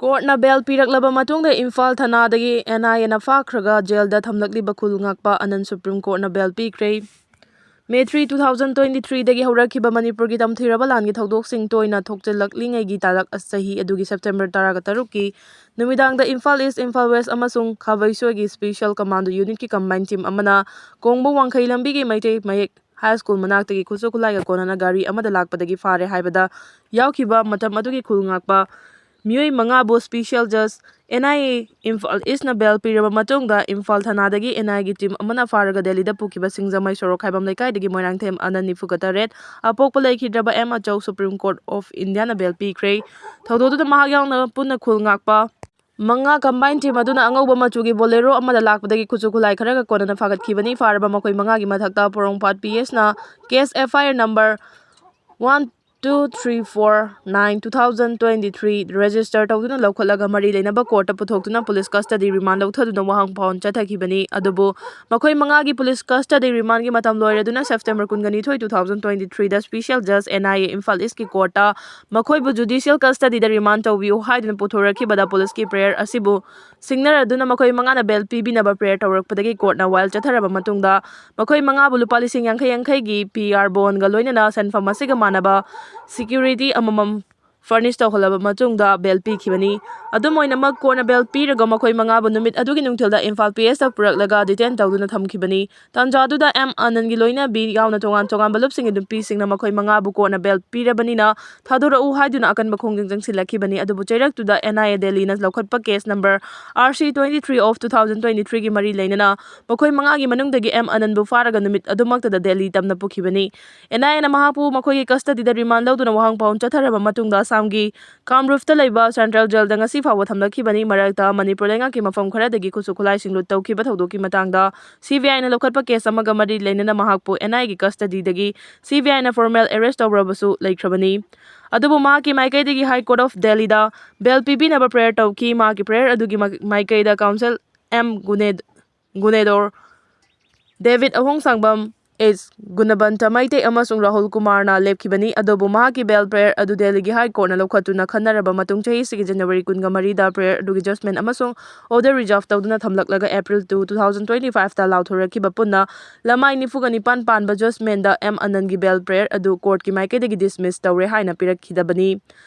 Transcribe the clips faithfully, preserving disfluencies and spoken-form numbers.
ꯀꯣꯔꯠꯅ ꯕꯦꯜ ꯄꯤꯔꯛꯂꯕ ꯃꯇꯨꯡꯗ ꯏꯝꯐꯥꯜ ꯊꯅꯥꯗꯒꯤ ꯑꯦꯟ ꯑꯥꯏ ꯑꯦꯅ ꯐꯥꯈ꯭ꯔꯒ ꯖꯦꯜꯗ ꯊꯝꯂꯛꯂꯤꯕ ꯈꯨꯜ ꯉꯥꯛꯄ ꯑꯅꯟ ꯁꯨꯄ꯭ꯔꯤꯝ ꯀꯣꯔꯠꯅ ꯕꯦꯜ ꯄꯤꯈ꯭ꯔꯦ꯫ May three, two thousand twenty ꯊ꯭ꯔꯤꯗꯒꯤ ꯍꯧꯔꯛꯈꯤꯕ ꯃꯅꯤꯄꯨꯔꯒꯤ ꯇꯝꯊꯤꯔꯕ ꯂꯥꯟꯒꯤ ꯊꯧꯗꯣꯛꯁꯤꯡ ꯇꯣꯏꯅ ꯊꯣꯛꯆꯤꯜꯂꯛꯂꯤꯉꯩꯒꯤ ꯇꯥꯂꯛ ꯆꯍꯤ ꯑꯗꯨꯒꯤ ꯁꯦꯞꯇꯦꯝꯕꯔ ꯇꯔꯥꯒ ꯇꯔꯨꯛꯀꯤ ꯅꯨꯃꯤꯗꯥꯡꯗ ꯏꯝꯐꯥꯜ ꯏꯁ, ꯏꯝꯐꯥꯜ ꯋꯦꯁ ꯑꯃꯁꯨꯡ ꯈꯥꯕꯩꯁꯣꯏꯒꯤ ꯁ꯭ꯄꯦꯁꯤꯌꯦꯜ ꯀꯃꯥꯟꯗꯣ ꯌꯨꯅꯤꯠꯀꯤ ꯀꯝꯕꯥꯏꯟ ꯇꯤꯝ ꯑꯃꯅ ꯀꯣꯡꯕ ꯋꯥꯡꯈꯩ ꯂꯝꯕꯤꯒꯤ ꯃꯩꯇꯩ ꯃꯌꯦꯛ ꯍꯥꯏ ꯁ꯭ꯀꯨꯜ ꯃꯅꯥꯛꯇꯒꯤ ꯈꯨꯠꯁꯨ ꯈꯨꯠꯂꯥꯏꯒ ꯀꯣꯟꯅꯅ ꯒꯥꯔꯤ ꯑꯃꯗ ꯂꯥꯛꯄꯗꯒꯤ ꯐꯥꯔꯦ ꯍꯥꯏꯕꯗ ꯌꯥꯎꯈꯤꯕ ꯃꯇꯝ ꯑꯗꯨꯒꯤ ꯈꯨꯜ ꯉꯥꯛꯄ ꯃꯤꯑꯣꯏ ꯃꯉꯥꯕꯨ ꯁ꯭ꯄꯦꯁꯤꯌꯦꯜ ꯖꯖ ꯑꯦꯟ ꯑꯥꯏ ꯑꯦ ꯏꯝꯐꯥꯜ ꯏꯁꯅ ꯕꯦꯜ ꯄꯤꯔꯕ ꯃꯇꯨꯡꯗ ꯏꯝꯐꯥꯜ ꯊꯅꯥꯗꯒꯤ ꯑꯦꯟ ꯑꯥꯏꯒꯤ ꯇꯤꯝ ꯑꯃꯅ ꯐꯥꯔꯒ ꯗꯦꯜꯂꯤꯗ ꯄꯨꯈꯤꯕ ꯁꯤꯡꯖꯃꯩ ꯁꯣꯔꯣꯛ ꯈꯥꯏꯕꯝ ꯂꯩꯀꯥꯏꯗꯒꯤ ꯃꯣꯏꯔꯥꯡꯊꯦꯝ ꯑꯅꯟ ꯅꯤꯐꯨꯒ ꯇꯔꯦꯠ, ꯑꯄꯣꯛꯄ ꯂꯩꯈꯤꯗ꯭ꯔꯕ ꯑꯦꯝ ꯑꯆꯧ ꯁꯨꯄ꯭ꯔꯤꯝ ꯀꯣꯔꯠ ꯑꯣꯐ ꯏꯟꯗꯤꯌꯥꯅ ꯕꯦꯜ ꯄꯤꯈ꯭ꯔꯦ꯫ ꯊꯧꯗꯣꯛꯇꯨꯗ ꯃꯍꯥꯛ ꯌꯥꯎꯅ ꯄꯨꯟꯅ ꯈꯨꯜ ꯉꯥꯛꯄ ꯃꯉꯥ ꯀꯝꯕꯥꯏꯟ ꯇꯤꯝ ꯑꯗꯨꯅ ꯑꯉꯧꯕ ꯃꯆꯨꯒꯤ ꯕꯣꯂꯦꯔꯣ ꯑꯃꯗ ꯂꯥꯛꯄꯗꯒꯤ ꯈꯨꯠꯁꯨ ꯈꯨꯠꯂꯥꯏ ꯈꯔꯒ ꯀꯣꯟꯅꯅ ꯐꯥꯒꯠꯈꯤꯕꯅꯤ꯫ ꯐꯥꯔꯕ ꯃꯈꯣꯏ ꯃꯉꯥꯒꯤ ꯃꯊꯛꯇ ꯄꯣꯔꯣꯝꯄꯥꯠ ꯄꯤ ꯑꯦꯁꯅ case F I R number one two three four nine two thousand twenty three register ꯇꯧꯗꯨꯅ ꯂꯧꯈꯠꯂꯒ ꯃꯔꯤ ꯂꯩꯅꯕ ꯀꯣꯔꯠꯇ ꯄꯨꯊꯣꯛꯇꯨꯅ ꯄꯨꯂꯤꯁ ꯀꯁꯇꯗꯤ ꯔꯤꯃꯥꯟ ꯂꯧꯊꯗꯨꯅ ꯋꯥꯍꯪ ꯄꯥꯎꯍꯟ ꯆꯠꯊꯈꯤꯕꯅꯤ꯫ ꯑꯗꯨꯕꯨ ꯃꯈꯣꯏ ꯃꯉꯥꯒꯤ ꯄꯨꯂꯤꯁ ꯀꯁꯇꯗꯤ ꯔꯤꯃꯥꯟꯒꯤ ꯃꯇꯝ ꯂꯣꯏꯔꯗꯨꯅ ꯁꯦꯞꯇꯦꯝꯕꯔ ꯀꯨꯟꯒ ꯅꯤꯊꯣꯏ, ꯇꯨ ꯊꯥꯎꯖꯟ ꯇ꯭ꯋꯦꯟꯇꯤ ꯊ꯭ꯔꯤꯗ ꯁ꯭ꯄꯦꯁꯤꯌꯦꯜ ꯖꯖ ꯑꯦꯟ ꯑꯥꯏ ꯑꯦ ꯏꯝꯐꯥꯜ ꯏꯁꯀꯤ ꯀꯣꯔꯠꯇ ꯃꯈꯣꯏꯕꯨ ꯖꯨꯗꯤꯁꯤꯌꯦꯜ ꯀꯁꯇꯗꯤꯗ ꯔꯤꯃꯥꯟ ꯇꯧꯕꯤꯌꯨ ꯍꯥꯏꯗꯨꯅ ꯄꯨꯊꯣꯔꯛꯈꯤꯕꯗ ꯄꯨꯂꯤꯁꯀꯤ ꯄ꯭ꯔꯦꯌꯔ ꯑꯁꯤꯕꯨ ꯁꯤꯡꯅꯔꯗꯨꯅ ꯃꯈꯣꯏ ꯃꯉꯥꯅ ꯕꯦꯜ ꯄꯤꯕꯤꯅꯕ ꯄ꯭ꯔꯦꯌꯔ ꯇꯧꯔꯛꯄꯗꯒꯤ ꯀꯣꯔꯠꯅ ꯋꯥꯌꯦꯜ ꯆꯠꯊꯔꯕ ꯃꯇꯨꯡꯗ ꯃꯈꯣꯏ ꯃꯉꯥꯕꯨ ꯂꯨꯄꯥ ꯂꯤꯁꯤꯡ ꯌꯥꯡꯈꯩ ꯌꯥꯡꯈꯩꯒꯤ ꯄꯤ ꯑꯥꯔ ꯕꯣꯟꯒ ꯂꯣꯏꯅꯅ ꯁꯦꯟꯐꯝ ꯑꯁꯤꯒ ꯃꯥꯟꯅꯕ ꯁꯤꯀ꯭ꯌꯨꯔꯤꯇꯤ ꯑꯃꯃꯝ ꯐꯔꯅꯤꯁ ꯇꯧꯍꯜꯂꯕ ꯃꯇꯨꯡꯗ ꯕꯦꯜ ꯄꯤꯈꯤꯕꯅꯤ꯫ ꯑꯗꯨꯝ ꯑꯣꯏꯅꯃꯛ, ꯀꯣꯔꯠꯅ ꯕꯦꯜ ꯄꯤꯔꯒ ꯃꯈꯣꯏ ꯃꯉꯥꯕꯨ ꯅꯨꯃꯤꯠ ꯑꯗꯨꯒꯤ ꯅꯨꯡꯊꯤꯜꯗ ꯏꯝꯐꯥꯜ ꯄꯤ ꯑꯦꯁꯇ ꯄꯨꯔꯛꯂꯒ ꯗꯤꯇꯦꯟ ꯇꯧꯗꯨꯅ ꯊꯝꯈꯤꯕꯅꯤ꯫ ꯇꯥꯟꯖꯥꯗꯨꯗ ꯑꯦꯝ ꯑꯅꯟꯒꯤ ꯂꯣꯏꯅꯕꯤ ꯌꯥꯎꯅ ꯇꯣꯉꯥꯟ ꯇꯣꯉꯥꯟꯕ ꯂꯨꯞꯁꯤꯡꯒꯤ ꯅꯨꯄꯤꯁꯤꯡꯅ ꯃꯈꯣꯏ ꯃꯉꯥꯕꯨ ꯀꯣꯔꯠꯅ ꯕꯦꯜ ꯄꯤꯔꯕꯅꯤꯅ ꯊꯥꯗꯣꯔꯛꯎ ꯍꯥꯏꯗꯨꯅ ꯑꯀꯟꯕ ꯈꯣꯡꯖꯪ ꯆꯪꯁꯤꯜꯂꯛꯈꯤꯕꯅꯤ꯫ ꯑꯗꯨꯕꯨ ꯆꯩꯔꯛꯇꯨꯗ ꯑꯦꯟ ꯑꯥꯏ ꯑꯦ ꯗꯦꯜꯂꯤꯅ ꯂꯧꯈꯠꯄ case number R C twenty three of two thousand twenty ꯊ꯭ꯔꯤꯒꯤ ꯃꯔꯤ ꯂꯩꯅꯅ ꯃꯈꯣꯏ ꯃꯉꯥꯒꯤ ꯃꯅꯨꯡꯗꯒꯤ ꯑꯦꯝ ꯑꯅꯟꯕꯨ ꯐꯥꯔꯒ ꯅꯨꯃꯤꯠ ꯑꯗꯨꯃꯛꯇꯗ ꯗꯦꯜꯂꯤ ꯇꯝꯅ ꯄꯨꯈꯤꯕꯅꯤ꯫ ꯑꯦꯟ ꯑꯥꯏ ꯑꯦꯅ ꯃꯍꯥꯛꯄꯨ ꯃꯈꯣꯏꯒꯤ ꯀꯁꯇꯗꯤꯗ ꯔꯤꯃꯥꯟ ꯂꯧꯗꯨꯅ ꯋꯥꯍꯪ ꯄꯥꯎꯍꯟ ꯆꯠꯊꯔꯕ ꯃꯇꯨꯡꯗ ꯑꯁꯥꯝꯒꯤ ꯀꯥꯝꯔꯨꯞꯇ ꯂꯩꯕ ꯁꯦꯟꯇ꯭ꯔꯦꯜ ꯖꯦꯜꯗ ꯉꯁꯤ ꯐꯥꯎꯕ ꯊꯝꯂꯛꯈꯤꯕꯅꯤ꯫ ꯃꯔꯛꯇ ꯃꯅꯤꯄꯨꯔ ꯂꯩꯉꯥꯛꯀꯤ ꯃꯐꯝ ꯈꯔꯗꯒꯤ ꯈꯨꯠꯁꯨ ꯈꯨꯠꯂꯥꯏꯁꯤꯡ ꯂꯨꯠ ꯇꯧꯈꯤꯕ ꯊꯧꯗꯣꯛꯀꯤ ꯃꯇꯥꯡꯗ ꯁꯤ ꯕꯤ ꯑꯥꯏꯅ ꯂꯧꯈꯠꯄ ꯀꯦꯁ ꯑꯃꯒ ꯃꯔꯤ ꯂꯩꯅꯅ ꯃꯍꯥꯛꯄꯨ ꯑꯦꯟ ꯑꯥꯏ ꯑꯦꯒꯤ ꯀꯁꯇꯗꯤꯗꯒꯤ ꯁꯤ ꯕꯤ ꯑꯥꯏꯅ ꯐꯣꯔꯃꯦꯜ ꯑꯦꯔꯦꯁ ꯇꯧꯔꯕꯁꯨ ꯂꯩꯈ꯭ꯔꯕꯅꯤ꯫ ꯑꯗꯨꯕꯨ ꯃꯍꯥꯛꯀꯤ ꯃꯥꯏꯀꯩꯗꯒꯤ ꯍꯥꯏ ꯀꯣꯔꯠ ꯑꯣꯐ ꯗꯦꯜꯂꯤꯗ ꯕꯦꯜ ꯄꯤꯕꯤꯅꯕ ꯄ꯭ꯔꯦꯌꯔ ꯇꯧꯈꯤ꯫ ꯃꯍꯥꯛꯀꯤ ꯄ꯭ꯔꯦꯌꯔ ꯑꯗꯨꯒꯤ ꯃꯥꯏ-, ꯃꯥꯏꯀꯩꯗ ꯀꯥꯎꯟꯁꯤꯜ ꯑꯦꯝ ꯒꯨꯅꯦꯗ-, ꯒꯨꯅꯦꯗꯣꯔ, ꯗꯦꯕꯤꯠ ꯑꯍꯣꯡꯁꯥꯡꯕꯝ, ꯑꯦꯁ ꯒꯨꯅꯕꯟꯇ ꯃꯩꯇꯩ ꯑꯃꯁꯨꯡ ꯔꯥꯍꯨꯜ ꯀꯨꯃꯥꯔꯅ ꯂꯦꯞꯈꯤꯕꯅꯤ꯫ ꯑꯗꯨꯕꯨ ꯃꯍꯥꯛꯀꯤ bail prayer ꯑꯗꯨ ꯗꯦꯜꯂꯤꯒꯤ High Courtꯅ ꯂꯧꯈꯠꯇꯨꯅ ꯈꯟꯅꯔꯕ ꯃꯇꯨꯡ ꯆꯍꯤꯁꯤꯒꯤ January ꯀꯨꯟꯒ ꯃꯔꯤꯗ prayer ꯑꯗꯨꯒꯤ judgment ꯑꯃꯁꯨꯡ order reserve ꯇꯧꯗꯨꯅ ꯊꯝꯂꯛꯂꯒ April two, two thousand twenty fiveꯇ ꯂꯥꯎꯊꯣꯔꯛꯈꯤꯕ ꯄꯨꯟꯅ ꯂꯃꯥꯏ ꯅꯤꯐꯨꯒ ꯅꯤꯄꯥꯟ ꯄꯥꯟꯕ judgmentꯗ ꯑꯦꯝ ꯑꯅꯟꯒꯤ bail prayer ꯑꯗꯨ courtꯀꯤ ꯃꯥꯏꯀꯩꯗꯒꯤ dismiss ꯇꯧꯔꯦ ꯍꯥꯏꯅ ꯄꯤꯔꯛꯈꯤꯗꯕꯅꯤ꯫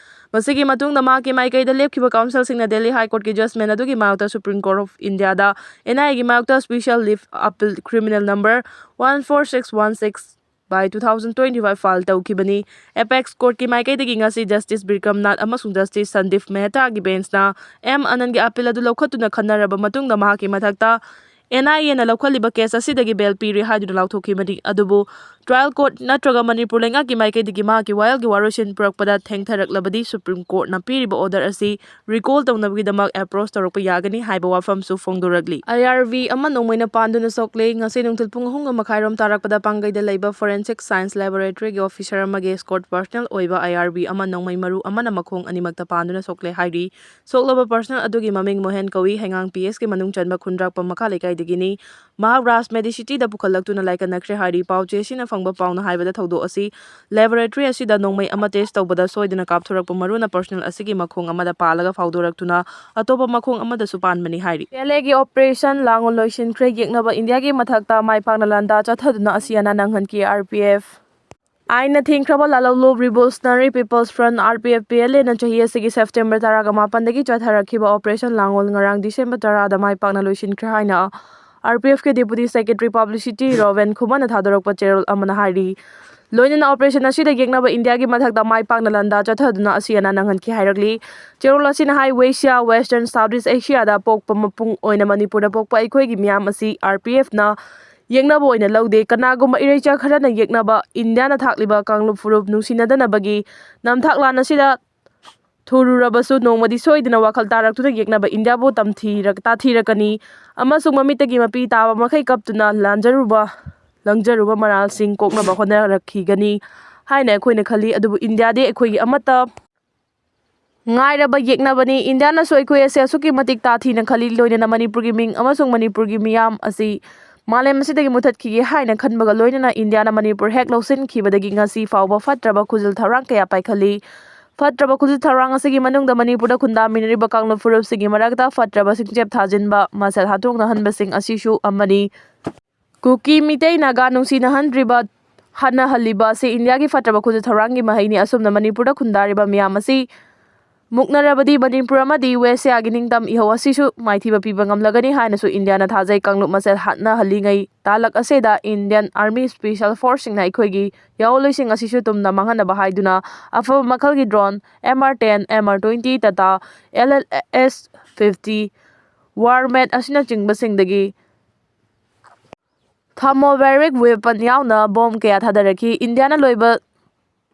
ꯃꯁꯤꯒꯤ ꯃꯇꯨꯡꯗ ꯃꯍꯥꯛꯀꯤ ꯃꯥꯏꯀꯩꯗ ꯂꯦꯞꯈꯤꯕ counselꯁꯤꯡꯅ Delhi High Courtꯀꯤ judgment ꯑꯗꯨꯒꯤ ꯃꯥꯌꯣꯛꯇ Supreme Court of Indiaꯗ N I Aꯒꯤ ꯃꯥꯌꯣꯛꯇ special leave appeal criminal number one four six one six by two thousand twenty five file ꯇꯧꯈꯤꯕꯅꯤ꯫ Apex Courtꯀꯤ ꯃꯥꯏꯀꯩꯗꯒꯤ ꯉꯁꯤ Justice ꯕꯤꯀ꯭ꯔꯝꯅꯥꯊ ꯑꯃꯁꯨꯡ Justice ꯁꯟꯗꯤꯞ ꯃꯦꯍꯇꯥꯒꯤ benchꯅ ꯑꯦꯝ ꯑꯅꯟꯒꯤ appeal ꯑꯗꯨ ꯂꯧꯈꯠꯇꯨꯅ ꯈꯟꯅꯔꯕ ꯃꯇꯨꯡꯗ ꯃꯍꯥꯛꯀꯤ ꯃꯊꯛꯇ N I Aꯅ ꯂꯧꯈꯠꯂꯤꯕ case ꯑꯁꯤꯗꯒꯤ bail ꯄꯤꯔꯦ ꯍꯥꯏꯗꯨꯅ ꯂꯥꯎꯊꯣꯛꯈꯤꯕꯅꯤ꯫ ꯑꯗꯨꯕꯨ trial court ꯅꯠꯇ꯭ꯔꯒ ꯃꯅꯤꯄꯨꯔ ꯂꯩꯉꯥꯛꯀꯤ ꯃꯥꯏꯀꯩꯗꯒꯤ ꯃꯍꯥꯛꯀꯤ ꯋꯥꯌꯦꯜꯒꯤ ꯋꯥꯔꯣꯏꯁꯤꯟ ꯄꯨꯔꯛꯄꯗ ꯊꯦꯡꯊꯔꯛꯂꯕꯗꯤ Supreme Courtꯅ ꯄꯤꯔꯤꯕ order ꯑꯁꯤ recall ꯇꯧꯅꯕꯒꯤꯗꯃꯛ approach ꯇꯧꯔꯛꯄ ꯌꯥꯒꯅꯤ ꯍꯥꯏꯕ ꯋꯥꯐꯝꯁꯨ ꯐꯣꯡꯗꯣꯔꯛꯂꯤ꯫ I R B ꯑꯃ ꯅꯣꯡꯃꯩꯅ ꯄꯥꯟꯗꯨꯅ ꯁꯣꯛꯂꯦ꯫ ꯉꯁꯤ ꯅꯨꯡꯊꯤꯜ ꯄꯨꯡ ꯑꯍꯨꯝꯒ ꯃꯈꯥꯏꯔꯣꯝ ꯇꯥꯔꯛꯄꯗ ꯄꯥꯡꯒꯩꯗ ꯂꯩꯕ Forensic Science Laboratoryꯒꯤ officer ꯑꯃꯒꯤ escort personnel ꯑꯣꯏꯕ I R B ꯑꯃ ꯅꯣꯡꯃꯩ ꯃꯔꯨ ꯑꯃꯅ ꯃꯈꯣꯡ ꯑꯅꯤꯃꯛꯇ ꯄꯥꯟꯗꯨꯅ ꯁꯣꯛꯂꯦ ꯍꯥꯏꯔꯤ꯫ ꯁꯣꯛꯂꯕ personnel ꯑꯗꯨꯒꯤ ꯃꯃꯤꯡ ꯃꯣꯍꯦꯟ ꯀꯧꯏ꯫ ꯍꯩꯉꯥꯡ P Sꯀꯤ ꯃꯅꯨꯡ ꯆꯟꯕ ꯈꯨꯟꯗ꯭ꯔꯥꯛꯄꯝ ꯃꯈꯥ ꯂꯩꯀꯥꯏꯗꯒꯤꯅꯤ꯫ ꯃꯍꯥꯛ ꯔꯥꯖ Medicityꯗ ꯄꯨꯈꯠꯂꯛꯇꯨꯅ ꯂꯥꯏꯀꯠꯅꯈ꯭ꯔꯦ ꯍꯥꯏꯔꯤ꯫ ꯄꯥꯎ ꯆꯦꯁꯤꯅ ꯐꯪꯕ ꯄꯥꯎꯅ ꯍꯥꯏꯕꯗ ꯊꯧꯗꯣꯛ ꯑꯁꯤ laboratory ꯑꯁꯤꯗ ꯅꯣꯡꯃꯩ ꯑꯃ test ꯇꯧꯕꯗ ꯁꯣꯏꯗꯅ ꯀꯥꯞꯊꯣꯔꯛꯄ ꯃꯔꯨꯅ personnel ꯑꯁꯤꯒꯤ ꯃꯈꯣꯡ ꯑꯃꯗ ꯄꯥꯜꯂꯒ ꯐꯥꯎꯗꯣꯔꯛꯇꯨꯅ ꯑꯇꯣꯞꯄ ꯃꯈꯣꯡ ꯑꯃꯗꯁꯨ ꯄꯥꯟꯕꯅꯤ ꯍꯥꯏꯔꯤ꯫ P L Aꯒꯤ operation ꯂꯥꯡꯑꯣꯜ ꯂꯣꯏꯁꯤꯟꯈ꯭ꯔꯦ꯫ ꯌꯦꯛꯅꯕ ꯏꯟꯗꯤꯌꯥꯒꯤ ꯃꯊꯛꯇ ꯃꯥꯏ ꯄꯥꯛꯅ ꯂꯥꯟꯗꯥ ꯆꯠꯊꯗꯨꯅ ꯑꯁꯤ ꯑꯅꯥ ꯅꯪꯍꯟꯈꯤ꯫ R P F ꯑꯥꯏꯟꯅ ꯊꯤꯡꯈ꯭ꯔꯕ ꯂꯥꯂꯣꯡꯂꯨꯞ Revolutionary People's Front, R P F P L Aꯅ ꯆꯍꯤ ꯑꯁꯤꯒꯤ September ꯇꯔꯥꯒ ꯃꯥꯄꯟꯗꯒꯤ ꯆꯠꯊꯔꯛꯈꯤꯕ operation ꯂꯥꯡꯑꯣꯜ ꯉꯔꯥꯡ December ꯇꯔꯥꯗ ꯃꯥꯏ ꯄꯥꯛꯅ ꯂꯣꯏꯁꯤꯟꯈ꯭ꯔꯦ ꯍꯥꯏꯅ R P F ꯀꯤ Deputy Secretary Publicity ꯔꯣꯕꯦꯟ ꯈꯨꯃꯟꯅ ꯊꯥꯗꯣꯔꯛꯄ ꯆꯦꯔꯣꯜ ꯑꯃꯅ ꯍꯥꯏꯔꯤ꯫ ꯂꯣꯏꯅꯅ operation ꯑꯁꯤꯗ ꯌꯦꯛꯅꯕ ꯏꯟꯗꯤꯌꯥꯒꯤ ꯃꯊꯛꯇ ꯃꯥꯏ ꯄꯥꯛꯅ ꯂꯥꯟꯗꯥ ꯆꯠꯊꯗꯨꯅ ꯑꯁꯤ ꯑꯅꯥ ꯅꯪꯍꯟꯈꯤ ꯍꯥꯏꯔꯛꯂꯤ꯫ ꯆꯦꯔꯣꯜ ꯑꯁꯤꯅ ꯍꯥꯏ, West Asia, Western Southeast Asiaꯗ ꯄꯣꯛꯄ ꯃꯄꯨꯡ ꯑꯣꯏꯅ ꯃꯅꯤꯄꯨꯔꯗ ꯄꯣꯛꯄ ꯑꯩꯈꯣꯏꯒꯤ ꯃꯤꯌꯥꯝ ꯑꯁꯤ R P Fꯅ ꯌꯦꯛꯅꯕ ꯑꯣꯏꯅ ꯂꯧꯗꯦ꯫ ꯀꯅꯥꯒꯨꯝꯕ ꯏꯔꯩꯆꯥ ꯈꯔꯅ ꯌꯦꯛꯅꯕ ꯏꯟꯗꯤꯌꯥꯅ ꯊꯥꯛꯂꯤꯕ ꯀꯥꯡꯂꯨꯞ ꯐꯨꯔꯨꯞ ꯅꯨꯡꯁꯤꯅꯗꯅꯕꯒꯤ ꯅꯝꯊꯥꯛ ꯂꯥꯟ ꯑꯁꯤꯗ ꯊꯨꯔꯨꯔꯕꯁꯨ ꯅꯣꯡꯃꯗꯤ ꯁꯣꯏꯗꯅ ꯋꯥꯈꯜ ꯇꯥꯔꯛꯇꯨꯅ ꯌꯦꯛꯅꯕ ꯏꯟꯗꯤꯌꯥꯕꯨ ꯇꯝꯊꯤꯔꯛ-, ꯇꯥꯊꯤꯔꯛꯀꯅꯤ ꯑꯃꯁꯨꯡ ꯃꯃꯤꯠꯇꯒꯤ ꯃꯄꯤ ꯇꯥꯕ ꯃꯈꯩ ꯀꯞꯇꯨꯅ ꯂꯥꯟꯖꯔꯨꯕ, ꯂꯪꯖꯔꯨꯕ ꯃꯔꯥꯜꯁꯤꯡ ꯀꯣꯛꯅꯕ ꯍꯣꯠꯅꯔꯛꯈꯤꯒꯅꯤ ꯍꯥꯏꯅ ꯑꯩꯈꯣꯏꯅ ꯈꯜꯂꯤ꯫ ꯑꯗꯨꯕꯨ ꯏꯟꯗꯤꯌꯥꯗꯤ ꯑꯩꯈꯣꯏꯒꯤ ꯑꯃꯠꯇ ꯉꯥꯏꯔꯕ ꯌꯦꯛꯅꯕꯅꯤ꯫ ꯏꯟꯗꯤꯌꯥꯅꯁꯨ ꯑꯩꯈꯣꯏ ꯑꯁꯤ ꯑꯁꯨꯛꯀꯤ ꯃꯇꯤꯛ ꯇꯥꯊꯤꯅ ꯈꯜꯂꯤ, ꯂꯣꯏꯅꯅ ꯃꯅꯤꯄꯨꯔꯒꯤ ꯃꯤꯡ ꯑꯃꯁꯨꯡ ꯃꯅꯤꯄꯨꯔꯒꯤ ꯃꯤꯌꯥꯝ ꯑꯁꯤ ꯃꯥꯂꯦꯝ ꯑꯁꯤꯗꯒꯤ ꯃꯨꯊꯠꯈꯤꯒꯦ ꯍꯥꯏꯅ ꯈꯟꯕꯒ ꯂꯣꯏꯅꯅ ꯏꯟꯗꯤꯌꯥꯅ ꯃꯅꯤꯄꯨꯔ ꯍꯦꯛ ꯂꯧꯁꯤꯟꯈꯤꯕꯗꯒꯤ ꯉꯁꯤ ꯐꯥꯎꯕ ꯐꯠꯇ꯭ꯔꯕ ꯈꯨꯖꯤꯜ ꯊꯧꯔꯥꯡ ꯀꯌꯥ ꯄꯥꯏꯈꯠꯂꯤ꯫ ꯐꯠꯇ꯭ꯔꯕ ꯈꯨꯖꯤꯜ ꯊꯧꯔꯥꯡ ꯑꯁꯤꯒꯤ ꯃꯅꯨꯡꯗ ꯃꯅꯤꯄꯨꯔꯗ ꯈꯨꯟꯗꯥꯃꯤꯟꯅꯔꯤꯕ ꯀꯥꯡꯂꯨꯞ ꯐꯨꯔꯨꯞꯁꯤꯡꯒꯤ ꯃꯔꯛꯇ ꯐꯠꯇ꯭ꯔꯕ ꯁꯤꯡꯆꯦꯞ ꯊꯥꯖꯤꯟꯕ, ꯃꯁꯦꯜ ꯍꯥꯠꯇꯣꯛꯅꯍꯟꯕꯁꯤꯡ ꯑꯁꯤꯁꯨ ꯑꯃꯅꯤ꯫ ꯀꯨꯀꯤ ꯃꯤꯇꯩ ꯅꯥꯒꯥ ꯅꯨꯡꯁꯤꯅꯍꯟꯗ꯭ꯔꯤꯕ, ꯍꯥꯠꯅꯍꯜꯂꯤꯕ ꯑꯁꯤ ꯏꯟꯗꯤꯌꯥꯒꯤ ꯐꯠꯇ꯭ꯔꯕ ꯈꯨꯖꯤꯜ ꯊꯧꯔꯥꯡꯒꯤ ꯃꯍꯩꯅꯤ꯫ ꯑꯁꯨꯝꯅ ꯃꯅꯤꯄꯨꯔꯗ ꯈꯨꯟꯗꯥꯔꯤꯕ ꯃꯤꯌꯥꯝ ꯑꯁꯤ ꯃꯨꯛꯅꯔꯕꯗꯤ ꯃꯅꯤꯄꯨꯔ ꯑꯃꯗꯤ ꯋꯦꯁ ꯑꯦꯁꯤꯌꯥꯒꯤ ꯅꯤꯡꯇꯝ ꯏꯍꯧ ꯑꯁꯤꯁꯨ ꯃꯥꯏꯊꯤꯕ ꯄꯤꯕ ꯉꯝꯂꯒꯅꯤ ꯍꯥꯏꯅꯁꯨ ꯏꯟꯗꯤꯌꯥꯅ ꯊꯥꯖꯩ꯫ ꯀꯥꯡꯂꯨꯞ ꯃꯁꯦꯜ ꯍꯥꯠꯅꯍꯜꯂꯤꯉꯩ ꯇꯥꯂꯛ ꯑꯁꯤꯗ ꯏꯟꯗꯤꯌꯟ ꯑꯥꯔꯃꯤ ꯁ꯭ꯄꯦꯁꯦꯜ ꯐꯣꯔꯁꯁꯤꯡꯅ ꯑꯩꯈꯣꯏꯒꯤ ꯌꯥꯑꯣꯟꯂꯣꯏꯁꯤꯡ ꯑꯁꯤꯁꯨ ꯇꯨꯝꯅ ꯃꯥꯡꯍꯟꯅꯕ ꯍꯥꯏꯗꯨꯅ ꯑꯐꯕ ꯃꯈꯜꯒꯤ drone, M R ten, M R twenty, Tata L L S fifty, warmate ꯑꯁꯤꯅꯆꯤꯡꯕꯁꯤꯡꯗꯒꯤ ꯊꯥꯔꯃꯣꯕꯦꯔꯤꯛ ꯋꯦꯄꯟ ꯌꯥꯎꯅ ꯕꯣꯝ ꯀꯌꯥ ꯊꯥꯗꯔꯛꯈꯤ꯫ ꯏꯟꯗꯤꯌꯥꯅ ꯂꯣꯏꯕ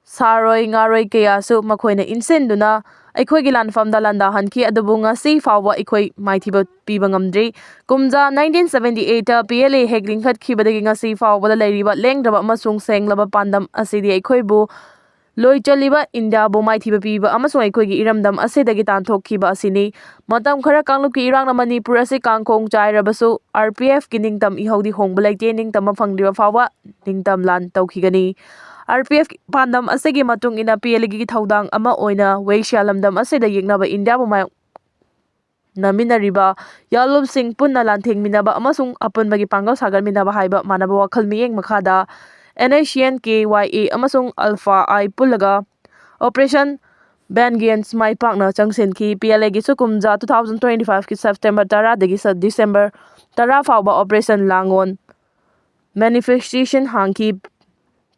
ꯁꯥꯔꯣꯏ ꯉꯥꯔꯣꯏ ꯀꯌꯥꯁꯨ ꯃꯈꯣꯏꯅ ꯏꯟꯁꯤꯟꯗꯨꯅ ꯑꯩꯈꯣꯏꯒꯤ ꯂꯥꯟꯐꯝꯗ ꯂꯥꯟꯗꯥꯍꯟꯈꯤ, ꯑꯗꯨꯕꯨ ꯉꯁꯤ ꯐꯥꯎꯕ ꯑꯩꯈꯣꯏ ꯃꯥꯏꯊꯤꯕ ꯄꯤꯕ ꯉꯝꯗ꯭ꯔꯤ꯫ ꯀꯨꯝꯖꯥ ꯅꯥꯏꯟꯇꯤꯟ ꯁꯚꯦꯟꯇꯤ ꯑꯩꯠꯇ ꯄꯤ ꯑꯦꯜ ꯑꯦ ꯍꯦꯛ ꯂꯤꯡꯈꯠꯈꯤꯕꯗꯒꯤ ꯉꯁꯤ ꯐꯥꯎꯕꯗ ꯂꯩꯔꯤꯕ ꯂꯦꯡꯗ꯭ꯔꯕ ꯑꯃꯁꯨꯡ ꯁꯦꯡꯂꯕ ꯄꯥꯟꯗꯝ ꯑꯁꯤꯗꯤ ꯑꯩꯈꯣꯏꯕꯨ ꯂꯣꯏꯆꯜꯂꯤꯕ ꯏꯟꯗꯤꯌꯥꯕꯨ ꯃꯥꯏꯊꯤꯕ ꯄꯤꯕ ꯑꯃꯁꯨꯡ ꯑꯩꯈꯣꯏꯒꯤ ꯏꯔꯝꯗꯝ ꯑꯁꯤꯗꯒꯤ ꯇꯥꯟꯊꯣꯛꯈꯤꯕ ꯑꯁꯤꯅꯤ꯫ ꯃꯇꯝ ꯈꯔ ꯀꯥꯡꯂꯨꯞꯀꯤ ꯏꯔꯥꯡꯅ ꯃꯅꯤꯄꯨꯔ ꯑꯁꯤ ꯀꯥꯡꯈꯣꯡ ꯆꯥꯏꯔꯕꯁꯨ, ꯑꯥꯔ ꯄꯤ ꯑꯦꯐꯀꯤ ꯅꯤꯡꯇꯝ ꯏꯍꯧꯗꯤ ꯍꯣꯡꯕ ꯂꯩꯇꯦ꯫ ꯅꯤꯡꯇꯝꯕ ꯐꯪꯗ꯭ꯔꯤꯕ ꯐꯥꯎꯕ ꯅꯤꯡꯇꯝ ꯂꯥꯟ ꯇꯧꯈꯤꯒꯅꯤ꯫ ꯑꯥꯔ ꯄꯤ ꯑꯦꯐꯀꯤ ꯄꯥꯟꯗꯝ ꯑꯁꯤꯒꯤ ꯃꯇꯨꯡ ꯏꯟꯅ ꯄꯤ ꯑꯦꯜ ꯑꯦꯒꯤ ꯊꯧꯗꯥꯡ ꯑꯃ ꯑꯣꯏꯅ ꯋꯦꯁꯤꯌꯥ ꯂꯝꯗꯝ ꯑꯁꯤꯗ ꯌꯦꯛꯅꯕ ꯏꯟꯗꯤꯌꯥꯕꯨ ꯃꯥꯌꯣꯛꯅꯃꯤꯟꯅꯔꯤꯕ ꯌꯥꯂꯨꯞꯁꯤꯡ ꯄꯨꯟꯅ ꯂꯥꯟꯊꯦꯡꯃꯤꯟꯅꯕ ꯑꯃꯁꯨꯡ ꯑꯄꯨꯟꯕꯒꯤ ꯄꯥꯡꯒꯜ ꯁꯥꯒꯠꯃꯤꯟꯅꯕ ꯍꯥꯏꯕ ꯃꯥꯟꯅꯕ ꯋꯥꯈꯜ ꯃꯤꯠꯌꯦꯡ ꯃꯈꯥꯗ and S C and K Y ꯑꯦ ꯑꯃꯁꯨꯡ ꯑꯜꯐꯥ ꯑꯥꯏ ꯄꯨꯜꯂꯒ ꯑꯣꯄꯔꯦꯁꯟ ꯚꯦꯟꯒꯦꯟꯁ ꯃꯥꯏ ꯄꯥꯛꯅ ꯆꯪꯁꯤꯟꯈꯤ꯫ ꯄꯤ ꯑꯦꯜ ꯑꯦꯒꯤꯁꯨ ꯀꯨꯝꯖꯥ ꯇꯨ ꯊꯥꯎꯖꯟ ꯇ꯭ꯋꯦꯟꯇꯤ ꯐꯥꯏꯚꯀꯤ ꯁꯦꯞꯇꯦꯝꯕꯔ ꯇꯔꯥꯗꯒꯤ ꯁ-, ꯗꯤꯁꯦꯝꯕꯔ ꯇꯔꯥ ꯐꯥꯎꯕ ꯑꯣꯄꯔꯦꯁꯟ ꯂꯥꯡꯒꯣꯟ ꯃꯦꯅꯤꯐꯦꯁꯇꯦꯁꯟ ꯍꯥꯡꯈꯤ꯫